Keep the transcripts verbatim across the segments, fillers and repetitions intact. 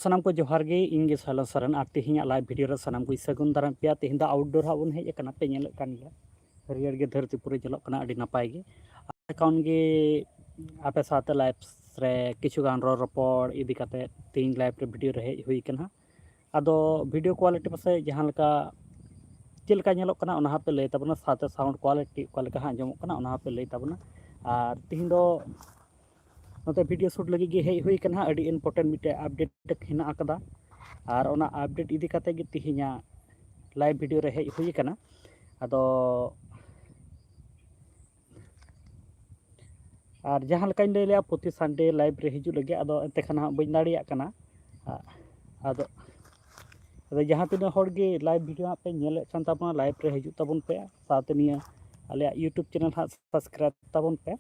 ᱥᱟᱱᱟᱢ ᱠᱚ ᱡᱚᱦᱟᱨ ᱜᱮ, ᱤᱧ ᱜᱮ ᱥᱟᱭᱞᱚᱱ ᱥᱚᱨᱮᱱ᱾ ᱟᱨ ᱛᱮᱦᱮᱧᱟᱜ live video ᱨᱮ ᱥᱟᱱᱟᱢ ᱠᱚ ᱥᱟᱹᱜᱩᱱ ᱫᱟᱨᱟᱢ ᱯᱮᱭᱟ᱾ ᱛᱮᱦᱮᱧ ᱫᱚ outdoor ᱦᱟᱸᱜ ᱵᱚᱱ ᱦᱮᱡ ᱟᱠᱟᱱᱟ, ᱯᱮ ᱧᱮᱞᱮᱫ ᱠᱟᱱ ᱜᱮᱭᱟ, ᱦᱟᱹᱨᱭᱟᱹᱲ ᱜᱮ ᱫᱷᱟᱹᱨᱛᱤ ᱯᱩᱨᱤ ᱧᱮᱞᱚᱜ ᱠᱟᱱᱟ, ᱟᱹᱰᱤ ᱱᱟᱯᱟᱭ ᱜᱮ᱾ ᱮᱠᱷᱚᱱ ᱜᱮ ᱟᱯᱮ ᱥᱟᱶᱛᱮ live ᱨᱮ ᱠᱤᱪᱷᱩ ᱜᱟᱱ ᱨᱚᱲ ᱨᱚᱯᱚᱲ ᱤᱫᱤ ᱠᱟᱛᱮ ᱛᱮᱦᱮᱧ live ᱨᱮ video ᱨᱮ ᱦᱮᱡ ᱦᱩᱭ ᱟᱠᱟᱱᱟ᱾ ᱟᱫᱚ video quality ᱯᱟᱥᱮᱡ ᱡᱟᱦᱟᱸ ᱞᱮᱠᱟ, ᱪᱮᱫ ᱞᱮᱠᱟ ᱧᱮᱞᱚᱜ ᱠᱟᱱᱟ, ᱚᱱᱟ ᱦᱚᱸᱯᱮ ᱞᱟᱹᱭ ᱛᱟᱵᱚᱱᱟ, ᱥᱟᱶᱛᱮ sound quality ᱚᱠᱟ ᱞᱮᱠᱟ ᱦᱟᱸᱜ ᱟᱸᱡᱚᱢᱚᱜ ᱠᱟᱱᱟ, ᱚᱱᱟ ᱦᱚᱸᱯᱮ ᱞᱟᱹᱭ ᱛᱟᱵᱚᱱᱟ᱾ ᱟᱨ ᱛᱤᱦᱤᱧ ᱫᱚ ᱱᱚᱛᱮ video shoot ᱞᱟᱹᱜᱤᱫ ᱜᱮ ᱦᱮᱡ ᱦᱩᱭ ᱠᱟᱱᱟ᱾ ᱟᱹᱰᱤ important ᱢᱤᱫᱴᱮᱡ update ᱦᱮᱱᱟᱜ ᱟᱠᱟᱫᱟ, ᱟᱨ ᱚᱱᱟ update ᱤᱫᱤ ᱠᱟᱛᱮ ᱜᱮ ᱛᱤᱦᱤᱧᱟᱜ live video ᱨᱮ ᱦᱮᱡ ᱦᱩᱭ ᱠᱟᱱᱟ᱾ ᱟᱫᱚ, ᱟᱨ ᱡᱟᱦᱟᱸ ᱞᱮᱠᱟᱧ ᱞᱟᱹᱭ ᱞᱮᱜᱼᱟ, ᱯᱨᱚᱛᱤ Sunday live ᱨᱮ ᱦᱤᱡᱩᱜ ᱞᱟᱹᱜᱤᱫ, ᱟᱫᱚ ᱮᱱᱛᱮ ᱠᱷᱟᱱ ᱦᱟᱸᱜ ᱵᱟᱹᱧ ᱫᱟᱲᱮᱭᱟᱜ ᱠᱟᱱᱟ᱾ ᱟ-, ᱟᱫᱚ, ᱟᱫᱚ ᱡᱟᱦᱟᱸ ᱛᱤᱱᱟᱹᱜ ᱦᱚᱲ ᱜᱮ live video ᱦᱟᱸᱜ ᱯᱮ ᱧᱮᱞᱮᱫ ᱠᱟᱱ ᱛᱟᱵᱚᱱᱟ, live ᱨᱮ ᱦᱤᱡᱩᱜ ᱛᱟᱵᱚᱱ ᱯᱮ, ᱥᱟᱶᱛᱮ ᱱᱤᱭᱟᱹ ᱟᱞᱮᱭᱟᱜ YouTube channel ᱦᱟᱸᱜ subscribe ᱛᱟᱵᱚᱱ ᱯᱮ,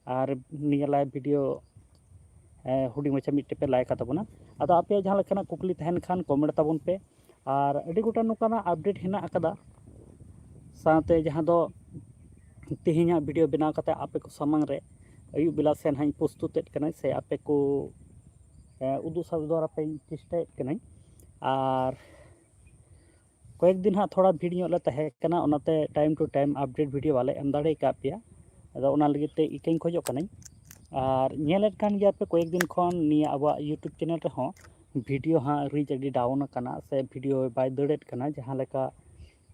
ᱟᱨ ᱱᱤᱭᱟᱹ live video, ᱮ, ᱦᱩᱰᱤᱧ ᱢᱟᱪᱷᱟ ᱢᱤᱫᱴᱮᱡ ᱯᱮ like ᱛᱟᱵᱚᱱᱟ᱾ ᱟᱫᱚ ᱟᱯᱮᱭᱟᱜ ᱡᱟᱦᱟᱸ ᱞᱮᱠᱟᱱᱟᱜ ᱠᱩᱠᱞᱤ ᱛᱟᱦᱮᱱ ᱠᱷᱟᱱ comment ᱛᱟᱵᱚᱱ ᱯᱮ, ᱟᱨ ᱟᱹᱰᱤ ᱜᱚᱴᱟᱝ ᱱᱚᱝᱠᱟᱱᱟᱜ update ᱦᱮᱱᱟᱜ ᱟᱠᱟᱫᱟ, ᱥᱟᱶᱛᱮ ᱡᱟᱦᱟᱸ ᱫᱚ ᱛᱮᱦᱮᱧᱟᱜ video ᱵᱮᱱᱟᱣ ᱠᱟᱛᱮ ᱟᱯᱮ ᱠᱚ ᱥᱟᱢᱟᱝ ᱨᱮ ᱟᱹᱭᱩᱵ ᱵᱮᱞᱟ ᱥᱮᱱ ᱦᱟᱸᱜ ᱤᱧ ᱯᱨᱚᱥᱛᱩᱛᱮᱫ ᱠᱟᱹᱱᱟᱹᱧ, ᱥᱮ ᱟᱯᱮ ᱠᱚ, ᱮ, ᱩᱫᱩᱜ ᱥᱚᱫᱚᱨ ᱟᱯᱮᱧ ᱪᱮᱥᱴᱟᱭᱮᱫ ᱠᱟᱹᱱᱟᱹᱧ᱾ ᱟᱨ ᱠᱚᱭᱮᱠ ᱫᱤᱱ ᱦᱟᱸᱜ ᱛᱷᱚᱲᱟ ᱵᱷᱤᱲ ᱧᱚᱜ ᱞᱮ ᱛᱟᱦᱮᱸ ᱠᱟᱱᱟ, ᱚᱱᱟᱛᱮ time to time update video ᱵᱟᱞᱮ ᱮᱢ ᱫᱟᱲᱮ ᱟᱠᱟᱫ ᱯᱮᱭᱟ᱾ ᱟᱫᱚ ᱚᱱᱟ ᱞᱟᱹᱜᱤᱫ ᱛᱮ ᱤᱠᱟᱹᱧ ᱠᱷᱚᱡᱚᱜ ᱠᱟᱹᱱᱟᱹᱧ᱾ ᱟᱨ ᱧᱮᱞᱮᱫ ᱠᱟᱱ ᱜᱮᱭᱟ ᱯᱮ, ᱠᱚᱭᱮᱠ ᱫᱤᱱ ᱠᱷᱚᱱ ᱱᱤᱭᱟᱹ ᱟᱵᱚᱣᱟᱜ YouTube channel ᱨᱮᱦᱚᱸ video ᱦᱟᱸᱜ reach ᱟᱹᱰᱤ down ᱟᱠᱟᱱᱟ, ᱥᱮ video ᱵᱟᱭ ᱫᱟᱹᱲᱮᱫ ᱠᱟᱱᱟ, ᱡᱟᱦᱟᱸ ᱞᱮᱠᱟ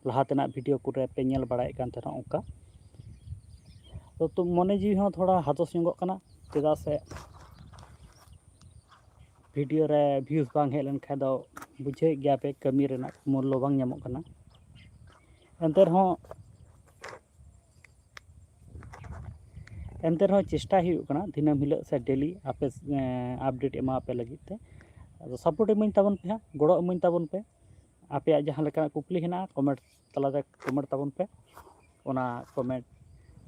ᱞᱟᱦᱟ ᱛᱮᱱᱟᱜ video ᱠᱚᱨᱮ ᱯᱮ ᱧᱮᱞ ᱵᱟᱲᱟᱭᱮᱫ ᱠᱟᱱ ᱛᱟᱦᱮᱱᱟ ᱚᱱᱠᱟ᱾ ᱛᱚ, ᱛᱚ ᱢᱚᱱᱮ ᱡᱤᱣᱤ ᱦᱚᱸ ᱛᱷᱚᱲᱟ ᱦᱟᱫᱚᱥ ᱧᱚᱜᱚᱜ ᱠᱟᱱᱟ, ᱪᱮᱫᱟᱜ ᱥᱮ video ᱨᱮ views ᱵᱟᱝ ᱦᱮᱡ ᱞᱮᱱᱠᱷᱟᱱ ᱫᱚ ᱵᱩᱡᱷᱟᱹᱣᱮᱫ ᱜᱮᱭᱟ ᱯᱮ, ᱠᱟᱹᱢᱤ ᱨᱮᱱᱟᱜ ᱢᱩᱞᱞᱚ ᱵᱟᱝ ᱧᱟᱢᱚᱜ ᱠᱟᱱᱟ᱾ ᱮᱱᱛᱮ ᱨᱮᱦᱚᱸ, ᱮᱱᱛᱮ ᱨᱮᱦᱚᱸ ᱪᱮᱥᱴᱟᱭ ᱦᱩᱭᱩᱜ ᱠᱟᱱᱟ ᱫᱤᱱᱟᱹᱢ ᱦᱤᱞᱳᱜ ᱥᱮ daily ᱟᱯᱮ, ᱮᱸ, update ᱮᱢᱟ ᱯᱮ ᱞᱟᱹᱜᱤᱫ ᱛᱮ᱾ ᱟᱫᱚ support ᱤᱢᱟᱹᱧ ᱛᱟᱵᱚᱱ ᱯᱮ ᱦᱟᱸᱜ, ᱜᱚᱲᱚ ᱤᱢᱟᱹᱧ ᱛᱟᱵᱚᱱ ᱯᱮ᱾ ᱟᱯᱮᱭᱟᱜ ᱡᱟᱦᱟᱸ ᱞᱮᱠᱟᱱᱟᱜ ᱠᱩᱠᱞᱤ ᱦᱮᱱᱟᱜᱼᱟ, comment ᱛᱟᱞᱟᱛᱮ comment ᱛᱟᱵᱚᱱ ᱯᱮ, ᱚᱱᱟ comment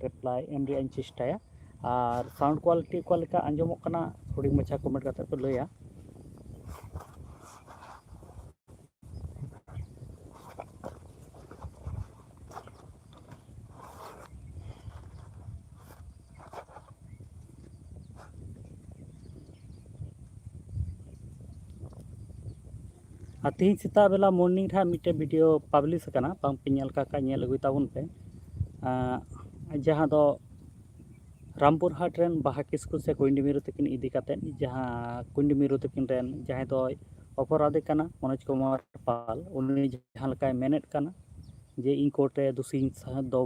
reply ᱮᱢ ᱨᱮᱭᱟᱜ ᱤᱧ ᱪᱮᱥᱴᱟᱭᱟ᱾ ᱟᱨ sound quality ᱚᱠᱟ ᱞᱮᱠᱟ ᱟᱸᱡᱚᱢᱚᱜ ᱠᱟᱱᱟ, ᱦᱩᱰᱤᱧ ᱢᱟᱪᱷᱟ comment ᱠᱟᱛᱮ ᱯᱮ ᱞᱟᱹᱭᱟ᱾ ᱟᱨ ᱛᱮᱦᱮᱧ ᱥᱮᱛᱟᱜ ᱵᱮᱞᱟ morning ᱨᱮ ᱦᱟᱸᱜ ᱢᱤᱫᱴᱮᱱ video publish ᱟᱠᱟᱱᱟ, ᱵᱟᱝ ᱯᱮ ᱧᱮᱞ ᱠᱟᱜ ᱠᱷᱟᱡ ᱧᱮᱞ ᱟᱹᱜᱩᱭ ᱛᱟᱵᱚᱱ ᱯᱮ᱾ ᱟᱸ, ᱡᱟᱦᱟᱸ ᱫᱚ ᱨᱟᱢᱯᱩᱨᱦᱟᱴ ᱨᱮᱱ ᱵᱟᱦᱟ ᱠᱤᱥᱠᱩ ᱥᱮ ᱠᱩᱧᱰᱤ ᱢᱤᱨᱩ ᱛᱟᱹᱠᱤᱱ ᱤᱫᱤ ᱠᱟᱛᱮᱫ, ᱡᱟᱦᱟᱸ ᱠᱩᱧᱰᱤ ᱢᱤᱨᱩ ᱛᱟᱹᱠᱤᱱ ᱨᱮᱱ ᱡᱟᱦᱟᱸᱭ ᱫᱚᱭ ᱚᱯᱚᱨᱟᱫᱷᱤ ᱠᱟᱱᱟ ᱢᱚᱱᱳᱡᱽ ᱠᱩᱢᱟᱨ ᱯᱟᱞ, ᱩᱱᱤ ᱡᱟᱦᱟᱸ ᱞᱮᱠᱟᱭ ᱢᱮᱱᱮᱫ ᱠᱟᱱᱟ ᱡᱮ ᱤᱧ court ᱨᱮ ᱫᱩᱥᱤᱧ ᱥᱟ-, ᱫᱚ,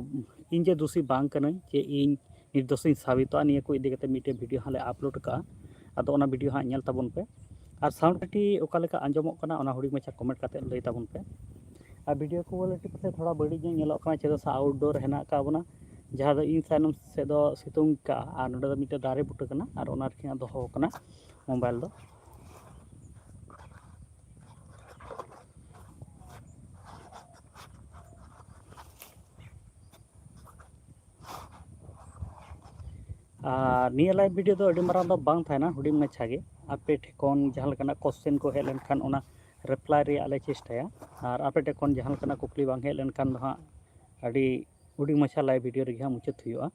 ᱤᱧ ᱡᱮ ᱫᱩᱥᱤ ᱵᱟᱝ ᱠᱟᱹᱱᱟᱹᱧ, ᱡᱮ ᱤᱧ ᱱᱤᱨᱫᱳᱥᱤᱧ ᱥᱟᱵᱤᱛᱚᱜᱼᱟ, ᱱᱤᱭᱟᱹ ᱠᱚ ᱤᱫᱤ ᱠᱟᱛᱮᱫ ᱢᱤᱫᱴᱮᱱ video ᱦᱟᱸᱜ ᱞᱮ upload ᱠᱟᱜᱼᱟ᱾ ᱟᱫᱚ ᱚᱱᱟ video ᱦᱟᱸᱜ ᱧᱮᱞ ᱛᱟᱵᱚᱱ ᱯᱮ᱾ ᱟᱨ sound quality ᱚᱠᱟ ᱞᱮᱠᱟ ᱟᱸᱡᱚᱢᱚᱜ ᱠᱟᱱᱟ, ᱚᱱᱟ ᱦᱩᱰᱤᱧ ᱢᱟᱪᱷᱟ comment ᱠᱟᱛᱮᱫ ᱞᱟᱹᱭ ᱛᱟᱵᱚᱱ ᱯᱮ᱾ ᱟᱨ video quality ᱯᱟᱥᱮᱡ ᱛᱷᱚᱲᱟ ᱵᱟᱹᱲᱤᱡ ᱧᱚᱜ ᱧᱮᱞᱚᱜ ᱠᱟᱱᱟ, ᱪᱮᱫᱟᱜ ᱥᱮ outdoor ᱦᱮᱱᱟᱜ ᱟᱠᱟᱫ ᱵᱚᱱᱟ, ᱡᱟᱦᱟᱸ ᱫᱚ ᱤᱧ ᱛᱟᱭᱱᱚᱢ ᱥᱮᱫ ᱫᱚ ᱥᱤᱛᱩᱝ ᱠᱟᱜᱼᱟ ᱟᱨ ᱱᱚᱰᱮ ᱫᱚ ᱢᱤᱫᱴᱮᱱ ᱫᱟᱨᱮ ᱵᱩᱴᱟᱹ ᱠᱟᱱᱟ ᱟᱨ ᱚᱱᱟ ᱨᱮᱜᱮ ᱦᱟᱸᱜ ᱫᱚᱦᱚ ᱟᱠᱟᱱᱟ mobile ᱫᱚ᱾ ᱟᱨ ᱱᱤᱭᱟᱹ live video ᱫᱚ ᱟᱹᱰᱤ ᱢᱟᱨᱟᱝ ᱫᱚ ᱵᱟᱝ ᱛᱟᱦᱮᱱᱟ, ᱦᱩᱰᱤᱧ ᱢᱟᱪᱷᱟ ᱜᱮ᱾ ᱟᱯᱮ ᱴᱷᱮᱱ ᱠᱷᱚᱱ ᱡᱟᱦᱟᱸ ᱞᱮᱠᱟᱱᱟᱜ question ᱠᱚ ᱦᱮᱡ ᱞᱮᱱᱠᱷᱟᱱ ᱚᱱᱟ reply ᱨᱮᱭᱟᱜ ᱞᱮ ᱪᱮᱥᱴᱟᱭᱟ, ᱟᱨ ᱟᱯᱮ ᱴᱷᱮᱱ ᱠᱷᱚᱱ ᱡᱟᱦᱟᱸ ᱞᱮᱠᱟᱱᱟᱜ ᱠᱩᱠᱞᱤ ᱵᱟᱝ ᱦᱮᱡ ᱞᱮᱱᱠᱷᱟᱱ ᱫᱚ ᱦᱟᱸᱜ ᱟᱹᱰᱤ ᱦᱩᱰᱤᱧ ᱢᱟᱪᱷᱟ live video ᱨᱮᱜᱮ ᱦᱟᱸᱜ ᱢᱩᱪᱟᱹᱫ ᱦᱩᱭᱩᱜᱼᱟ᱾